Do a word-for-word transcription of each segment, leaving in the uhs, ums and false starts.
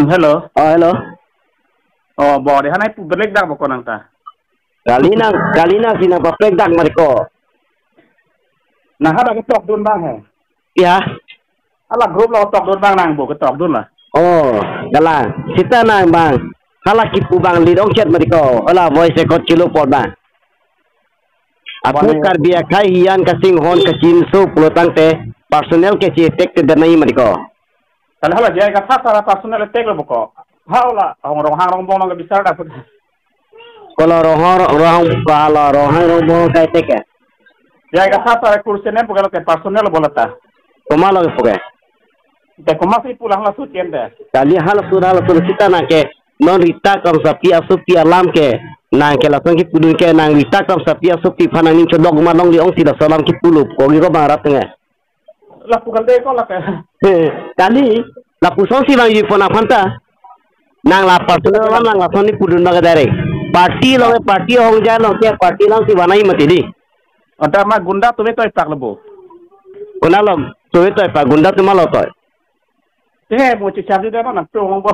Hello. Oh, hello. Oh, bo de hanai pu break dak bo ko nang ta. Kali nang, kali nang si nang pa break dak mari ko. Nang hadak ketok dun bang he. Ya. Hala group lo tok dun bang nang bo ketok dun la. Oh, kala. Sita nang bang. Hala kipu bang lidong chet mari ko. Hala voice record kilo pot bang. Aku Bang, Karbi akhai hian kasinghon kachinso pulo tangte personal ke chi attack te danai mari ko. Kala hala jai ka thasa la personal attack lo bo ko. Hala hong Ronghang Rongbong lo ke bisar da. Kolo Ronghang Ronghang kala Ronghang Rongbong kai attack ke. Jai ka thasa la kursi nem bo ke personal lo bo la ta. Komat lo ke po ke. Te komat si pulang la sut ken te. Kali hala sut hala sut sita nang ke non rita kam sapi asopi alam ke nang ke lasong kipudun ke nang rita kam sapi asopi aphan nangning chodok ma longle ong si laso alam kipu lo ko gi ko bang rat nge. Lapu kal de ko la ke. Eh, kali lapuson si bang ji pon aphan ta. Nang la personal alam nang lason ni pudun bang ke direct. Party lo ke party ahong jai lo ke party alam si banai mati di. Anta ma gunda tu beto ipak lebo. Kona lo tu beto ipak gunda tu ma lo to. He mo chi charge de ma nang tu hong bo.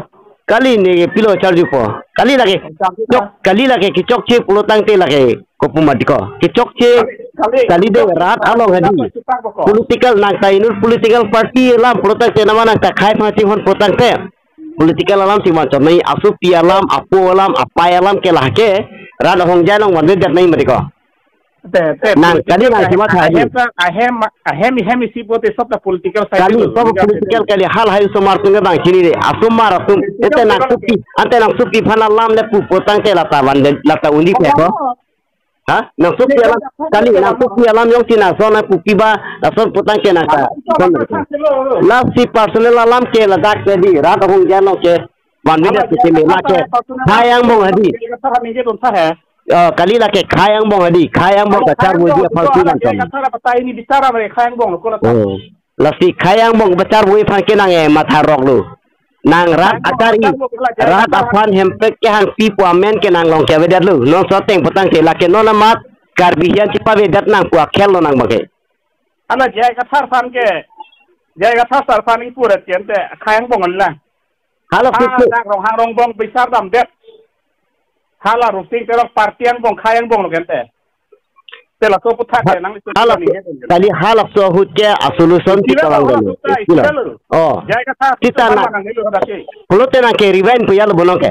Kali ne pilo charge po. Kali lake. Charge Chok ta. Kali lake kechokche pulo tangte lake kopu mati ko. Kechokche Kali, kali. Kali de rat along hadi. Political nang ta inut political party alam pulo tangte nama nang ta khei phasinghon pulo tangte. Political alam si ma chom nai asopi alam, apo alam, apai alam ke lake rat ahong jai long wan de nai mati ko. Te, te, Nang, political kali nang ahem, sima tha ahem, ahem, ahem, ahem isi bote sob ta political side Kali lo, sob political political side. Kali hal hai osomar atum ke bang chini de. Asomar atum. Political Ete nang political. Supi, ante nang supi aphan alam le pu pulo tangte lata van de, lata undi pe ko. Ha? Nang supi alam, kali nang supi alam jongsi nang son nang pupi ba, nang son pulo tangte nang ka. Lasi personal alam ke ladak ke di, rat ahong jai long ke. Van video Ala ke sini dia lake. Personal Khei angbong hadi. Dia kata kami dia belum sah, eh. Oh, kali lake khei angbong hadi. Khei angbong Ala kachar khei bui angbong dia itu phaltu ada nang dia kan. Kata apa tahu ini bicara mereka khei angbong lo, kalau tak. Oh. Lasi khei angbong bachar bui aphan ke nang e matha rok lo. Nang rat Khei angbong akari. Bachar bui kala jai Rat kata. Aphan hemprek kehangpi pu amen ke nang long ke avedet lo. Non so ateng pulo tangte lake non amat Karbi hian chipavedet nang pu akhel lo nang bang ke. Ala jai kathar aphan ke. Jai kathar aphan ipuret ken te khei angbong la. Hala Ha, kuku. Dak Ronghang Rongbong bisar damdet. Hala Rupsing Teron party angbong khei angbong lo ken te. Te laso aputhak Hala, ke nang lisun hala kani su-, he ken. Kali hala so ahut ke a solution Istilah ti kalang lo, galo. Istilah Istilah. Lo. Oh. Jai kathar Kita istilah nang. Mana nang lo dak ke. Pulote nang ke rewind puya lo bonong ke.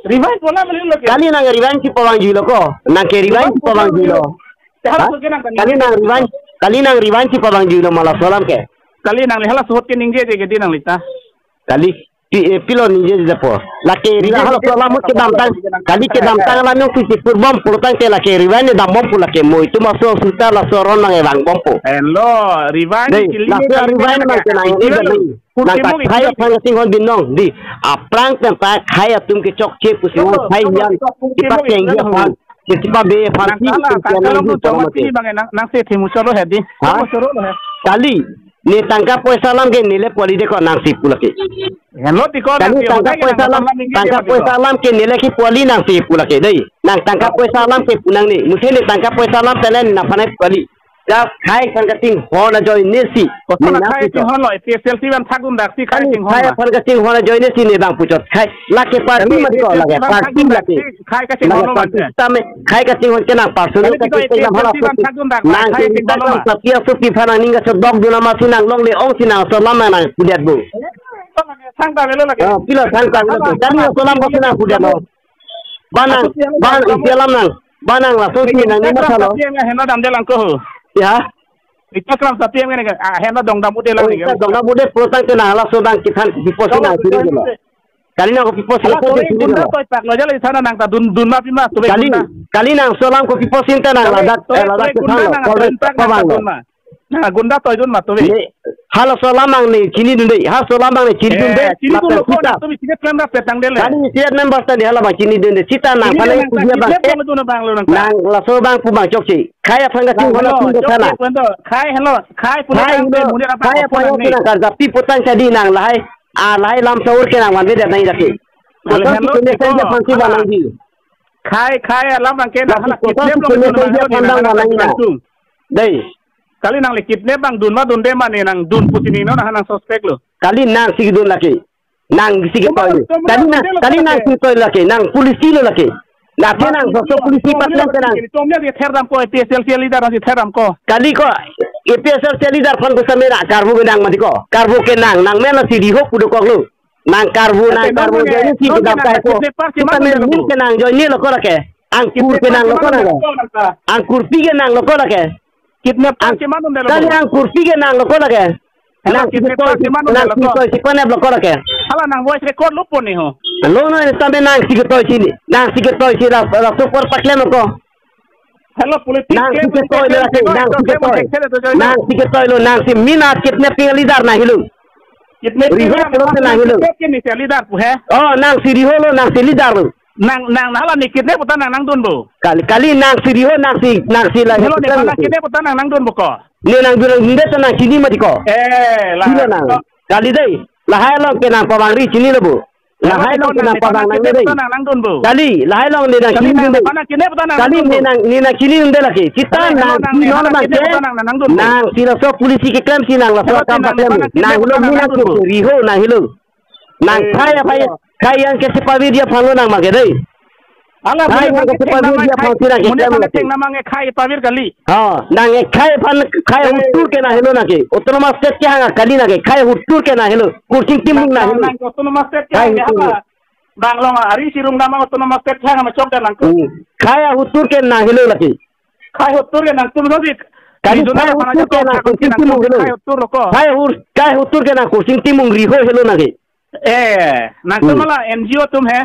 Rewind bola mali lo ke. Kali nang rewind si pawang julo ko. Nang ke rewind Rewind si pawang bola julo. Mali lo. Te hala Ha? So ke nang kani. Kali nang rewind, kali nang rewind si pawang julo ma laso alam ke. Kali nang le hala so ahut ke ningje je ke di nang lita. Kali pi, eh, pilo ningje je po. Lake Ningje rewind hala je so alam je. Kedamtang. Kali kedamtang alam jongsi purbom pulo tangte lake rewind dambom pu lake mo itum aso suta laso aron nang evang bompo. Hello, rewind Dei, kili laso kali rewind nang nang ke nang ke nang. Nang ta Purkimo khei ikiyo. Aphan kasinghon binong di. Aphrang pen ta khei atum kechokche pusi Hello, khei hello, yan. Purkimo Kipa keng ikiyo. Dia aphan. Kipa be aphan Nang si kala, kipa kala nang mo di chong tolong mati mati. Bang nang, nang se thimu choro he di. Ha? Choro choro lo he. Kali. Ne tangka poisa alam ke ne le poli de ko nang si pu lake. Hello, di ko nang Kali si tangka mo ke poisa nang alam, alam ni tangka ke poisa alam ke ne le ki poli nang si pu lake dei. Nang tangka poisa alam ke pu nang ni. Muse ne tangka poisa alam telen nang panai poli. Just khei aphan kasinghon ajoine si. Koson ne na khei puchot. Singhon lo, A P H L C van thakdun dak si khei Kali singhon khei na. Aphan kasinghon ajoine si ne bang puchot. Khei lake party Kali mati ko A P H L C lake van party thakdun dak lake. Si khei kasinghon Lake lo party van. Tame khei kasinghon ke nang personal Kali kasinghon A P H L C hala van so. Thakdun dak Nang khei ke singhon lo. Tangka sapi asopi aphan nang ning kachodok dun amat si nang longle ong si nang so alam nang nang pudet bu. Sang ta velo lake. Oh, pilo sang ta velo. Kali so alam ko si nang pudet lo. Banang, Aku siang ban dalam isi alam nang. Banang langsung si nang ni Instagram masa lo. Tapi yang henlo damde lang ko. Ya. Instagram tapi yang ini, ah, henlo dong damu de lang Oh, ni. Isa dong damu de pulo tangte nang laso dang kithan pipo si nang sini dulu. Kali nang ko pipo si Ala laso sini dulu. Gunda toy pak lo jala di sana nang ta dun dun ma pima tu Kali, gunda. Kali nang so alam ko pipo si ta nang Kali ladak, toy, eh, ladak toy kithan gunda lo. Nang Kol dun pak pabang nang lo. Dun ma. Na gunda toy dun ma tu. Ne, halaso alam nang ne chinidun dei, halaso alam nang ne chinidun dei, Eh, chinidun lapen lo ko sita. Na tu bi chinit member petang dei le. Kali chinit member ta dei hala bang chinidun dei, sita nang Chinit panai member puji ta bang. Chinit member dun bang lo nang ta. Nang laso bang pu bang chokche. Khei aphan kasinghon Bang lo, atum ke chokche sana. Pun to. Khei hello, khei pulo Khei tang te lo, muni apa khei apa aphan lo nang ne. Nang kan tapi putang jadi nang lahai, ah, lahai lam saur ke nang wan beda nang dake. Kalau Laso hello, sini tiko, saja pasti hala. Bang nang di. Khei, khei alam bang ke nang Laso hala kosong kidnap lo sini nang saja nang pandang nang bang nang nang. Langsung. Dei. Kali nang le kidnap bang dun ma dunde ma ne nang dun pusi ne non nang suspek lo. Kali nang si dun lake. Nangsi ketoi. Tomra, tomra, Kali nang, tomra kali lake. Nangsi ketoi lake. Nang police lo lake. Lake nang, sosok police paklem ke nang. Tomra ke therdam ko, A P H L C leader nangsi therdam ko. Kali ko, A P H L C leader aphan ko same ra karbu ke nang mati ko. Karbu ke nang, nang mena si riho pu dokoklo. Nang karbu, nang karbu, nang join si non ke kedam nang kai ko. Kidnapper si kita manu men lo. Min ke nang join lo ko lake. Angkur ke nang lo ko lake. Kidnapper si manu lo ko nang ta. Angkur pi ke nang lo ko lake. Kidnapper si manu lo ko. Kali angkur pi ke nang lo ko lake. Hala nangsi kidnapper ketoi, si manu nangsi lo ko. Ketoi si konep lo ko lake. Hala nang voice record lo pon ni ho. Lo no, same nangsi ketoi si ni. Nangsi ketoi si la, la super paklem lo ko. Hello, politics nangsi ketoi lo lake, nangsi ketoi. Nangsi ketoi lo, nangsi mina kidnapping leader nang helo. Kidnapping riho lo nang helo. Kidnapping ni leader pu he? Oh, nangsi riho lo, nangsi leader lo. Nang, nang, hala ni kidnap puta nang nangdun bo. Kali, kali nangsi riho, nangsi, nangsi la. Hello, ni kidnap hala lo. Kidnap puta nang nangdun bo ko. Ne nangdun nangdunde ta nang chini mati ko. Eh, la. Chini nang. Kali dei. Lahai along ke nang pabang ri chini lo bo. Lahai along ke nang pabang nang dei. Nang nangdun bo. Kali, lahai along ne nang chini dei. Kali ne nang, ne nang chini dei lake. Sita nang chini nang ma ke. Nang si laso police keklem si nang laso akam paklem. Nang helo mina ke riho nang helo. Nang khai aphan, khai yang ke si pavir dia aphan lo nang ma ke dei. Ala khai yang ke si pavir dia aphan si nang ke mune klem lake. Nang khai pavir kali. Ha, nang ekhai aphan khai hutur ke nang helo nang ke. Autonomous state kehang kali nang ke. Khai hutur ke nang helo. Kursing Timung nang helo. Nang autonomous state kehang apa? Bang long ari sirung nama autonomous state kehang ma chok dan nang ko. Hmm. Khai hutur ke nang helo lake. Khai hutur ke nangtum so dik. Kali khai hutur ke nang Kursing Timung helo. Khai hutur lo ko. Khai hur-, khai hutur ke nang Kursing Timung riho helo nang ke. Eh, nangtum hala N G O atum he.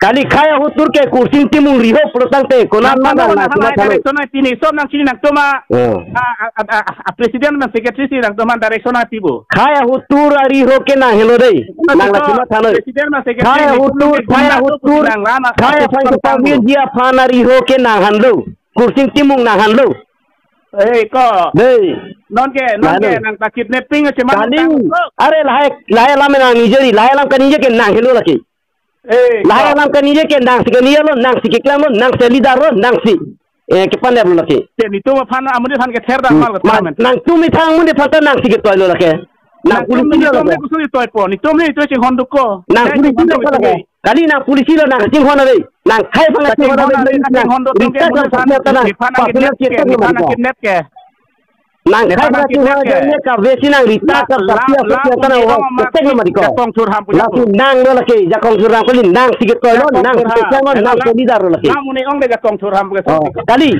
Kali khai hutur ke Kursing Timung riho pulotangte konat mana nang hala direction ai pini som nang chini nangtum a, a, a, a, a, president nang secretary si nangtum a direction ai pibo. Khai hutur ariho ke nang helo dei. Nang la chima thanoi. President nang secretary khai hutur, khai hutur, nang rana khai aphan ke pavir dia aphan ariho ke nang hanlo. Kursing Timung nang hanlo. Eh, ko. Dei. Non ke, non ke, nang ta kidnapping chima. Kali, are lahai, lahai alam nang nijeri, lahai alam kanije ke nang helo lake. Eh, lahai alam kanije ke nangsi kanije lo, nangsi keklem lo, nangsi leader lo, nangsi. Eh, kepanep lo lake. Te netum aphan amonit aphan ke therdam mal ke ma, nangtum methang amonit aphan ta nangsi ketoi lo lake. Nang police lo lake. Netum le kusuri toi po, netum le toi chinghon duk ko. Nang police lo lake. Kali nang police lo nang chinghon ave. Nang khai aphan chinghon ave. Nang rita nang kidnap ke, nang kidnap ke. Nang khai aphan chinghon ave ne ka besi nang rita ka tapi apa sih nang wa ketek lo mati ko. Jakong Thurham pu. Lasi nang lo lake, Jakong Thurham kali nangsi ketoi lo, nangsi ketoi lo, nangsi leader lo lake. Lam une ong le Jakong Thurham pu. Oh, kali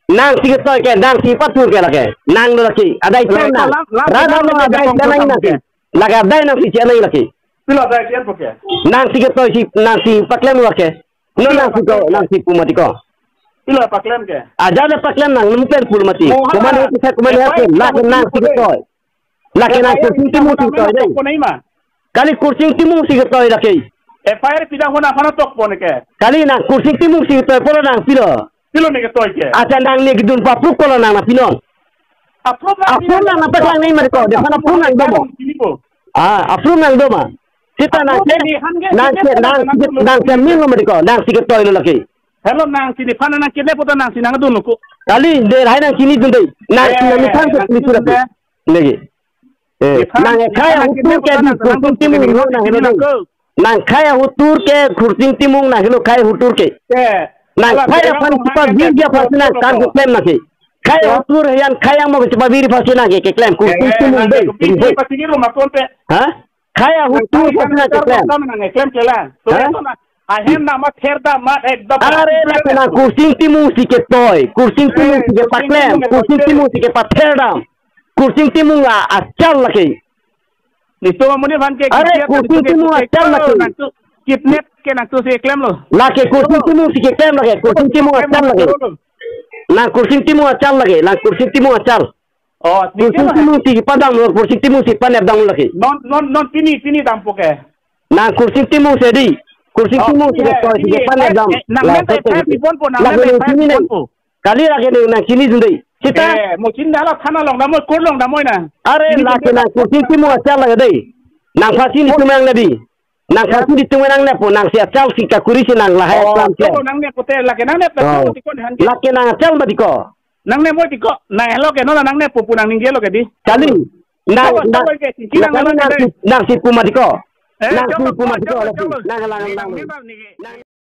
nangsi ketoi ke, nangsi patur ke lake. Nang lo lake. Adai chen nang. Rada lo adai chen nang ke. Lake adai nangsi chen nang lake. Pilo adai chen po ke. Nangsi ketoi si, nangsi paklem lake. No nangsi ko, nangsi pu mati ko. Pilo paklem ke. Aja le paklem nang, num pen pul mati. Oh, hala. Komat he kisa, komat he pen. Lake nangsi ketoi. Lake nang Kursing Timung si ketoi dei. Kali Kursing Timung si ketoi lake. F I R pida hona phana tok pon ke. Kali nang Kursing Timung si ketoi pulo nang pilo. Pilo ne ketoi ke. Acha nang ne kedun papruk pulo nang na pinon. Apruk nang, apruk nang na paklang ne mari ko. Dia phana pruk nang domo. Ah, apruk nang doma. Sita nang ke, nang ke, nang ke, nangsi ketoi lo lake. Hello, nangsi nephan nang kidnap puta nangsi nangdun lo ko. Kali, dei lahai nang chinidun dei. Nangsi nang methang ke police lake. Lagi. Eh, nang khai hutur ke di Kursing Timung nang helo nang. Nang khai hutur ke Kursing Timung nang helo khai hutur ke. Nang khai aphan chepavir dia aphan si nang kam keklem nang ke. Khai hutur he-an khai yang mo chepavir aphan si nang ke keklem Kursing Timung dei. Pasigir lo ma konte. Ha? Khai hutur aphan si nang keklem. Nang klem kelang. Ha? Ahem nama therdam mat ekdom. Are lake nang Kursing Timung si ketoi, Kursing Timung si kepaklem, Kursing Timung si kepatherdam, Kursing Timung a achal lake. Netum amonit aphan ke. Are Kursing Timung achal lake. Nangtum kidnap ke nangtum si keklem lo. Lake Kursing Timung si keklem lake, Kursing Timung achal lake. Nang Kursing Timung achal lake, nang Kursing Timung achal. Oh, Kursing Timung si padam lo, Kursing Timung si panep dam lo lake. Non, non, non pini, pini dampo ke. Nang Kursing Timung si dei. Kursing Timung si ketoi si panep dam. Nang le F I R pipon po, nang le F I R pipon po. Kali lake ne nang chinidun dei. Sita. Eh, mo chin dala thana long dam mo, court long dam mo na. Are lake nang Kursing Timung achal lake dei. Nang phansi netum nangnep dei. Nang phansi netum nangnep po, nangsi achal si kakuri si nang lahai achal si. Oh, nang nep po te lake nang nep po. Lake nang achal mati ko. Nang nep mo ti ko, nang helo ke, no nang nep po pu nang ningje lo ke dei. Kali, nang, nang, nangsi pu mati ko. Eh, nang cholo, pui puma cholo, cholo, cholo. Nang lang, nang lang. Nang, nang, nang.